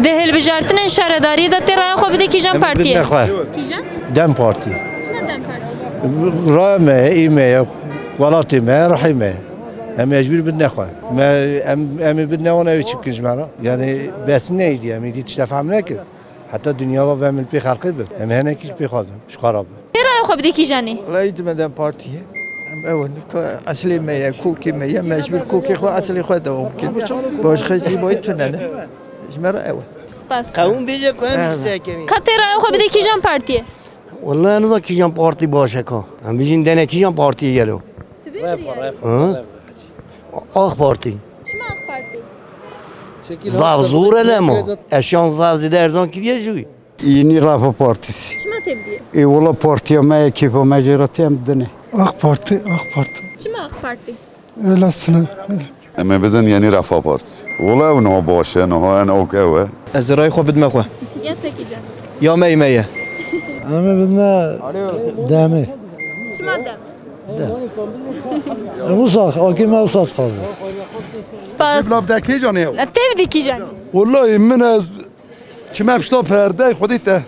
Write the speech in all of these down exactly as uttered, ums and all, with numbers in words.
Di hilbijartinên şaredariyê de tê raya xwe bidê kîjan partiyê? Em bidine xwe. Kîjan? DEM Partî. Çima DEM Partî? Raya me ye, î me ye, welatê me ye, rihê me ye. Em mecbûr bidine xwe. Me, em, em ê bidine wan, ew ê çi bikin ji me re? Yani bes neydi, em êdî tişte fehm nekir. Heta dinya ve em li pê xelqê bin. Em henekî ji pê xwe bin, ji xwe re bin. Tê raya xwe bidê kîjanê? Wela êdî me DEM Partiyê. Em ew in, ka eslê me ye, kokê me ye, mecbûr kokê xwe, eslê xwe dewam bikin. Başqa jî bayî tune ne. Ji me re ew e. Spas. Qewim bêje ku em Ew e. Ji te kenî. Ka tê raya xwe bidê kîjan partiyê? Wela nizan kîjan partî baş e ka. Em bijîn dene kîjan partiyê gelo. Tu bê biriyarî. Hı? AK Partî. Çima AK Partî? Zaf zor e lema. Eşyan zaf zêde erzan kiriye jû. Yeni Refah Partisi. Çima tê bidiyê? E, wala partiya me ye, kêfa me jê re tê em dine. AK Parti, AK Parti. Çima AK Partî? Öyle sınır. Em ê bidin Yeni Refah Partisi. Wala ew niha baş e, niha en ok ew e. Ez ê rayê xwe bidime xwe. Ya te kîjan? Ya me yê me ye. Em ê bidime DEM'ê. Çima DEM? Em wisa, akî me wisa dixwaze. Spas. Bila bi dekê canê ew. Tê bidî kîjanê? Wallahî min ez çime pişta perdeyê xwedî te.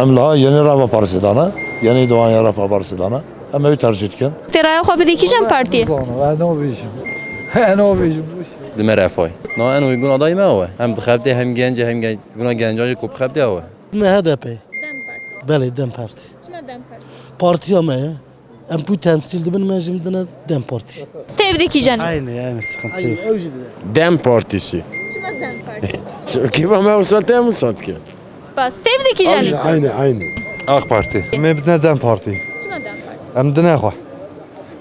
Em liha Yeni Refah Partisi dane. Yeni doğan Refah Partisi dane. Em ew tercih dikin. Tê raya xwe bidî kîjan partiyê? Zano, ez nabêjim. Ez nabêjim. Dime Refahê. Na en uygun aday me ew e. Hem dixebitê hem genc e, hem gen-, buna gencan jî ku bixebitê ew e. Me HDP. DEM Partî. Belê, DEM Partî. Çima DEM Partî? Partiya me ye. Em ku temsîl dibin, me jî dine DEM Partî. Tê bidî kîjanê? Aynı yani, sıkıntı yok. DEM Partisi. Çima DEM Partî? Kêfa me wisa te em wisa dike. Spas. Tê bidî kîjanê? Aynı, aynı. AK Parti. Em ê bidine DEM Partî. Çima DEM Partî? Em dine xwe.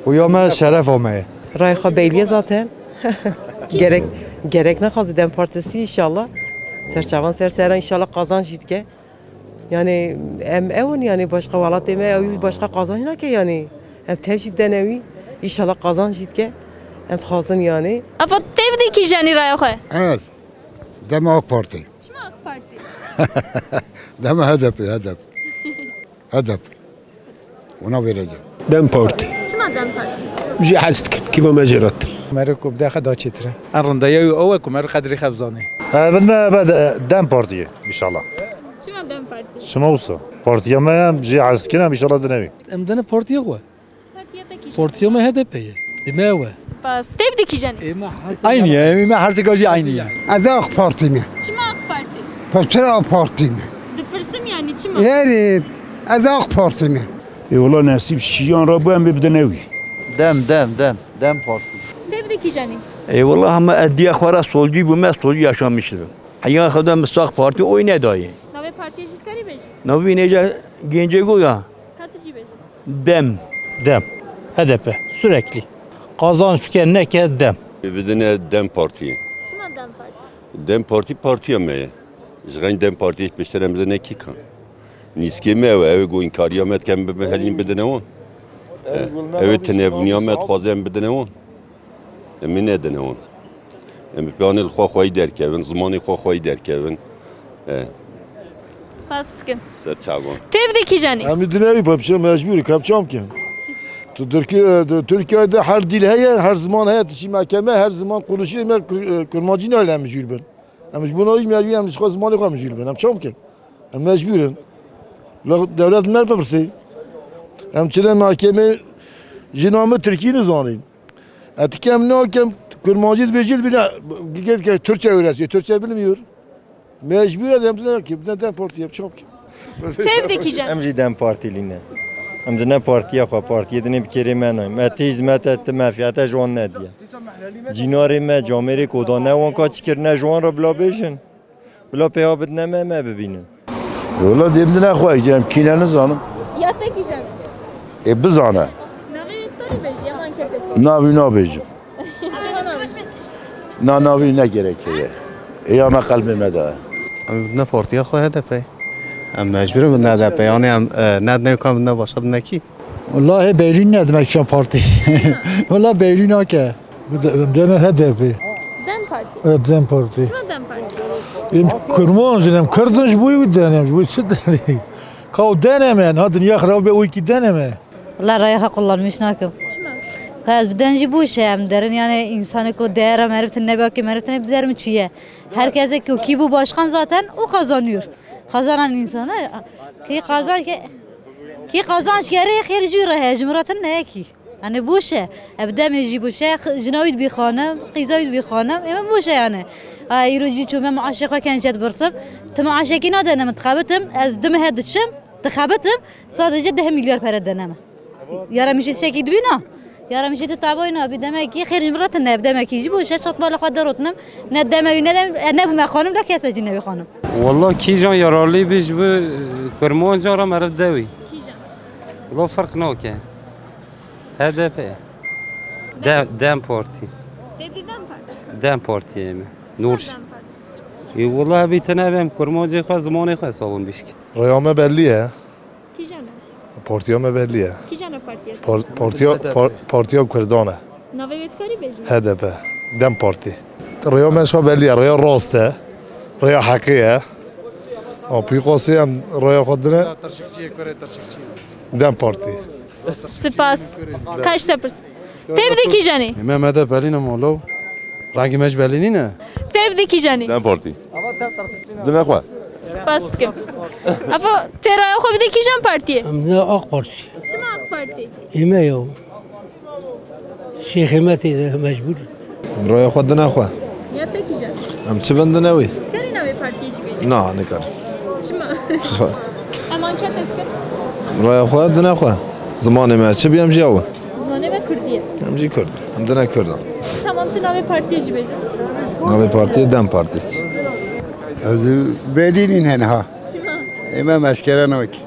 Û ya me şerefa me ye. Rayê xwe bellî ye zaten. Gerek, gerek nexwazî DEM Partisi înşallah. Serçavan ser seran înşallah qazanç jî dike. Yani em ew in yani başqa welatê me ew başqa qazanç nake yani. Em tev jî dene wî. Înşallah qazanç jî dike. Em dixwazin yani. Apo tê bidî kîjanî raya xwe? Ez. Dema AK Parti. Çima AK Parti? Dema HDP, HDP. HDP. Ona vereceğim. DEM Parti. Çima DEM Parti? Jî hez dikim, kîva me jê re. Mero ku bi dexe da çêtir e. En rindeya wî ew e ku mero qedrê xwe bizanê. He, bin me be de-, DEM Partiyê, inşallah. Çima DEM Parti? Çima wisa? Partiya me em jê hez dikin em inşallah dinevî. Em dene partiya xwe. Partiya te kî? Partiya me HDP ye. Ê me ew e. Spas. Tê bidî kîjanê? Ê me her sê Aynı ya, ê me her sê jî aynı ya. Ez ê AK Partî me. Çima AK Partî? Pes çira AK Partî me? Dipirsim yani çima? Erê, ez ê AK Partî me. Ê wala nesîb şiyan re bû em ê bidine wî. DEM, DEM, DEM, DEM Partî. Tê bidî kîjanê? Ê wala hema ez diya xwe re solcî bûme, solcî yaşamişim. Heya xwe de min AK Partî oy nedayê. Navê partiyê jî dikarî bêjî? Navê nêce gencê go ya. Ka tu jî bêje. DEM. DEM. HDP. Sürekli. Kazanç bike neke DEM. Bidine DEM Partiyê. Çima DEM Partî? DEM Partî partiya me ye. Ji xeyn DEM Partiyê piştre em bidine kîkan? Nîskê me ew e, ew ê ku înkariya me dike em bi-, bihelîn bidine wan. Ew ê tinebûniya me dixwaze em bidine wan. Em ê nedine wan. Em bi planê li xwe xweyî derkevin, zimanê xwe xweyî derkevin. E. Spas dikim. Ser çavan. Tê bidî kîjanê? Em ê dinevî bapşe mecbûr, em çam kin. Tu Tirkiye, tu Tirkiye de her dil heye, her ziman heye, tu çî mehkeme, her ziman konuşuyor, em Kur-, Kurmancî nayle em jûr bin. Em ji bo nayî mecbûr, em ji xwe zimanê xwe em jûr bin. Em çam kin? Em mecbûr in. Dewlet me bipirsî. Em çile mehkemê jina min Tirkî nizanîn. Etikem nakem, Kurmancî dibêjî dibîne, gidip Türkçe öğretiyor. Türkçe bilmiyor. Mecbur edem ki, bir de partiye çok. Tevdikî jen. Em jî DEM Partilî ne. Em di ne partiya xwe, partiyê dinê bi kêrê me nayê. Me ti hizmete, ti menfiyete ji wan nediye. Cînarê me, camêrê koda ne wan ka çi kirine ji wan re bila bêjin. Bila pêha bidine me, me bibînin. Wela dê bidine xwe, em kîne nizanim. Ya te kî jen? Ê bizane. Navê wî dikarî bêjî, ya anketê xwe? Navî nabêjim. Çima nabêjî? Na navî ne gerek heye. Ê ya me qelbê me de. Em bidine partiya xwe HDP. Em mecbûr in bidine HDP. Yani em, e, ne dine kan bidine başqa bidine kî? Wallahî Beylûn ne demek çan partî. Wala Beylûn nake. Dene HDP. DEM Partî. Evet, DEM Partî. Çima DEM Partî? Em Kurmanc in, em Kurd in, ji bo wî dene, ji bo çi dene? Ka dene me, ha dinya xirab be, o ki dene me. Wala raya xwe kullanmış nakim. Çima? Ka ez bi dem jî boş e, em derin yani, insanê ku değer meriv tune, belki meriv tune, bi der min çi ye? Herkese ku kî bû başkan zaten o kazanıyor. Kazanan insana kî kazan ki kî kazanç gere xêr jû re he, ji min re tune ye kî. Yani boş e. E, bi demê jî boş e. X-, jina wî dibî xanim, qîza wî dibî xanim. Ê min boş e yani. Ha, îro jî çûme maaşê xwe kençet birsim. Tu maaşekî nadene min, dixebitim. Ez di mehe diçim, dixebitim. Sadece deh milyar pere dene min. Yara min jî tiştekî dibîna. Yara min jî tu tabayna. Bi demekî xêr ji min re tune. Bi demekî jî boş e. Çat mala xwe derotnim. Ne deme wî, ne dem-, e, ne bûme xanim, ne kese jî nebî xanim. Wallah kîjan yararlî bî ji bo, e, kurmanca re meriv dewî. Kîjan? Wala ferq nake. H D P. Dem, Dem Partî. Tevdî Dem Partî. Dem Partiyê me. Çima Nur. Dem Partî? Ê, wala hebî tune be, em kurmancê xwe, zimanê xwe sabûn bişk. Rêya me bellî ye. Kîjan e? Partiya me bellî ye. Kîjan e partiya te? Par-, partiya, par-, partiya Kurdan e. Navê wê dikarî bêjî? H D P. Dem Partî. Rêya me şa bellî ye. Rêya rast e. Rêya heqê ye. A, pî qasê em rêya xwe dine. Dem Partî. Spas. Kaç te pirs? Tevdî kîjan î? Ê me, me de belî ne molo. Rengê me ji belî nîne. Tevdî kîjan î? Dem Partî. Dine xwe. Spas dikim. Apo, tê raya xwe bidî kîjan partiyê? Em ne AK Partî. Çima AK Partî? Ê me yo. Şêxê me tê de mecbûr. Em raya xwe dine xwe. Ya te kîjan? Em çi bin dine wî? Karî navê partiyê jî bêjî? Na, nikarim. Çima? Em ankete dikin. Raya xwe dine xwe. Zimanê me çi bî em jî ew in. Zimanê me kurdî ye. Em jî kurd in. Em dine kurd in. Tamam, tu navê partiyê jî bêje. Navê partiyê Dem Partîs. Ez belî nîne niha. Çima? Ê me meşkere nake.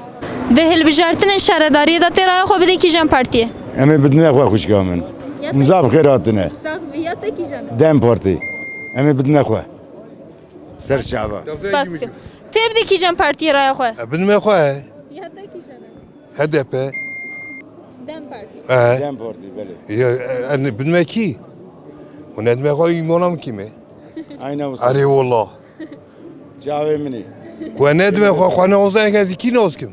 Di hilbijartinên şaredariyê de tê raya xwe bidî kîjan partiyê? Em ê bidine xwe xwişka min. Ya te- Niza bi xêr hatine. Sax bî, ya te kîjan e? Dem Partî. Em ê bidine xwe. Ser çava. Spas dikim. Tê bidî kîjan partiyê raya xwe? E, bidime xwe. Ya te kîjan e? H D P. Dem Partî. E. Dem Partî, belê. Ya, e, e, bidime kî? Û nedime xwe îmana min kî me? Aynen wisa. Erê wallah. Çavê min î. Ku nedime xwe, xwe ne oza ez kî nas kim?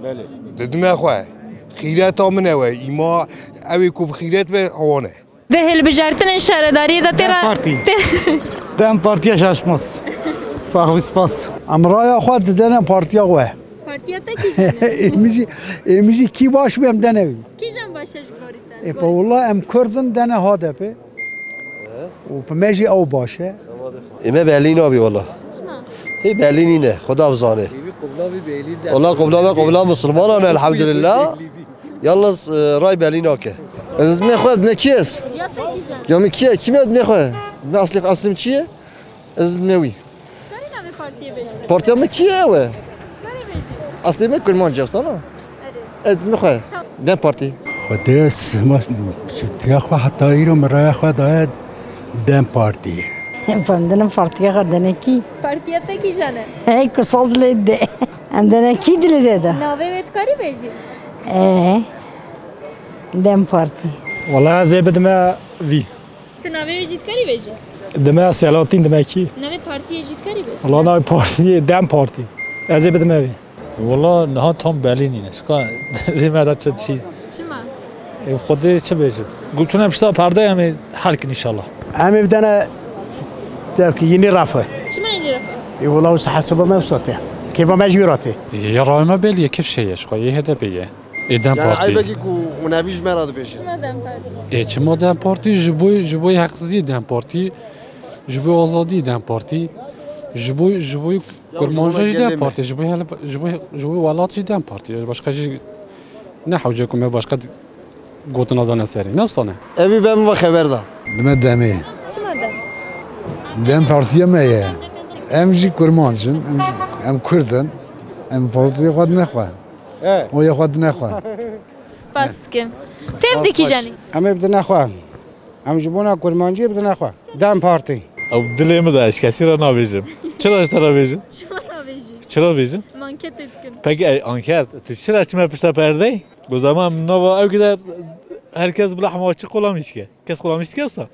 Belê. Didime xwe. Xîreta min ew e. Îma ew ê ku bi xîret be, wan e. Di hilbijartinên şaredariyê de tê Dem ra-, Partî. tê- Dem Partiya Şaşmaz. Sax bî, spas. Em raya xwe didene partiya xwe. Partiya te kîjan e? Ê min jî, ê min jî kî baş be em dene wî. Kîjan baş e ji gorî te? Ê, pa wala em Kurd in, dene H D P. Û bi me jî ew baş e. Ê me belî nabî wala. Çima? Hê belî nîne, Xuda bizane. Wala qubla me qubla Musulmanan e, elhamdülillah. Yalnız, e, ray belî nake. Ez me xwe ne kî ez? Ya te kîjan? Ya min kî ye? Kî me me xwe? Me aslî, aslî min çi ye? Ez me wî. Karî navê partiyê bêjî? Partiya min kî ye ew e? Karî bêjî? Aslê min Kurmanc e, sana? Erê. Ez me xwe. Tamam. Dem Partî. Xwedê sima tiya xwe heta îro min raya xwe daye Dem Partî. Efendim partiya xwe denekî. Partiya te kîjan e? Hey, ku saz lê de. Em denekî dilê de de. Navê wê dikarî bêjî? Ee, Dem Partî. Wala ez ê bidime vî. Tu navê wê jî dikarî bêjî? Dime Selahattin Dimekî. Navê partiyê jî dikarî bêjî? Wala navê partiyê Dem Partî. Ez ê bidime vî. Wala niha tam belî nîne. Şika rê me de çi dişî. Çima? E, Xwedê çi bêjim? Gulçûne pişta perdeyê em ê hel kin înşallah. Em ê bidene devkî yeni refah. Çima yeni refah? E, wala wisa hesaba me wisa tê. Kêfa me jî wira tê. Ya rayê me belî ye, kif şey ye, şika yê H D P ye. Ê Dem Partî. Yani aybekî ku hûn evî ji me re dibêjin. Çima Dem Partî? Ê çima Dem Partî? Ji bo, ji bo heqsiziyê Dem Partî, ji bo azadiyê Dem Partî, ji bo, ji bo kurmanca jî Dem Partî, ji bo hele-, ji bo, ji bo welat jî Dem Partî. Başka jî ne hewce ku me başka gotina dane serê. Ne wisa ne? Evî be min ve xeber da. Dime Demê. Çima Dem? Dem partiya me ye. Em jî kurmanc in, em, em kurd in. Em partiya xwe dine xwe. He. Oya xwe dine xwe. Spas dikim. Tevdî kîjan î? Em ê bidine xwe. Em ji bona kurmanciyê bidine xwe. Dem Partî. Ew dilê min de, ez ji kesî re nabêjim. Çira ji te re bêjim? Çima nabêjî? Çira bêjim? Em anketê dikin. Peki, ey, anket, tu çira çime pişta perdeyê? O zaman nava ew gider herkes bila hema çi qola mişke. Kes qola mişke wisa?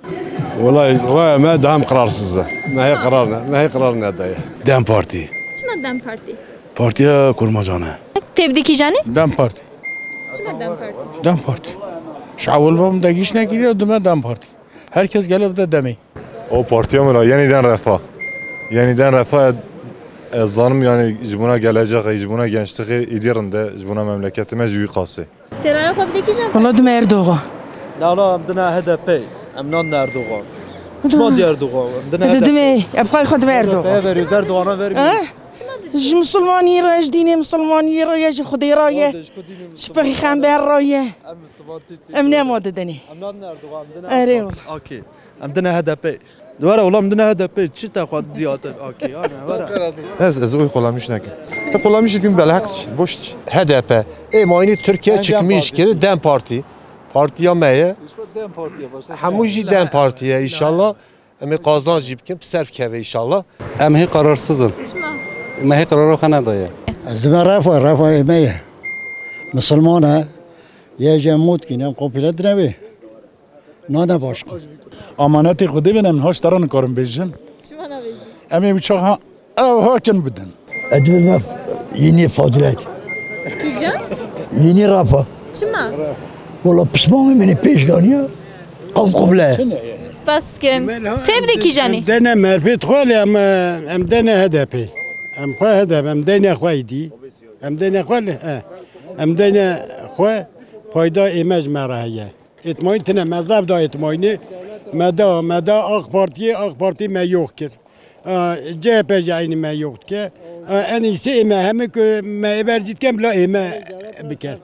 Wala raya me daha em qerarsız e. Nehê qerar ne, nehê qerar nedaye. Dem Partî. Çima Dem Partî? Partiya kurmancan e. Tevdî kîjan î? Dem Partî. Çima Dem Partî? Dem Partî. Şawul bom de giş nekiriyor, dime dem parti. Herkes gelip de demey. O partiya min a Yeniden Refah. Yeniden Refah, e, zanim yani ji bona geleceği, ji bona gençliği îdî rinde, ji bona memleketime ji wî qasê. Têraya xwe bide kîjan? Wala dime Erdogan. Na, na, em dine H D P. Em nan Erdogan. Çima diye Erdogan? Em dine Hadi H D P. Dime, em xwe xwe dime Erdogan. Erdogan. Erdogan, Erdogan. Ha? Ji misilmanî re, ji dînê misilmanî re ye, ji Xwedê re ye. Ji pêxember re ye. Em nema didinê. Em nadin Erdogan, em dine Erê AK Parti. Wala. Okey. Em dine H D P. Were wala em dine H D P. Çi te xwe diyatir? Okey, yani, were. Ez, ez oy kullanmış nekim. E, kullanmış nekim, belhaq, boş. H D P. E, mayni Türkiye çıkmış ki DEM Parti. Partiya me ye. Hemû jî DEM Partiye inşallah. Em ê qazanc jî bikin, bi ser bikeve inşallah. Em hê qararsizin. Çima? Me hê qerara xwe nedaye. Ez dime Refa, Refa ê me ye. Misilman e. Yê cemût kîn, em komple dinevê. Nane başka. Amanetê Xwedê bin, em hoş te re nikarin bêjin. Çima nabêjin? Em ê wî çax ha, ew hakin bidin. Ez dibime yînî Fadilet. Kîjan? Yînî Refa. Çima? Wala pismamê min ê pêş daniya. Ew qibla ye. Spas dikim. Tê bide kîjanî? Em dene merfê xwe lê em, em dene H D P. Em xwe H D P, em dene xwe îdî. Em dene xwe lê, he. Em dene xwe payda ê me ji me re heye. Êtmayîn tine, me zaf da êtmayînê. Me da, me da AK Partiyê, AK Partî me yox kir. A, C H P jî eynî me yox dike. A, en îsê ê me hemî ku me ê ber jî dikin bila ê me bikin.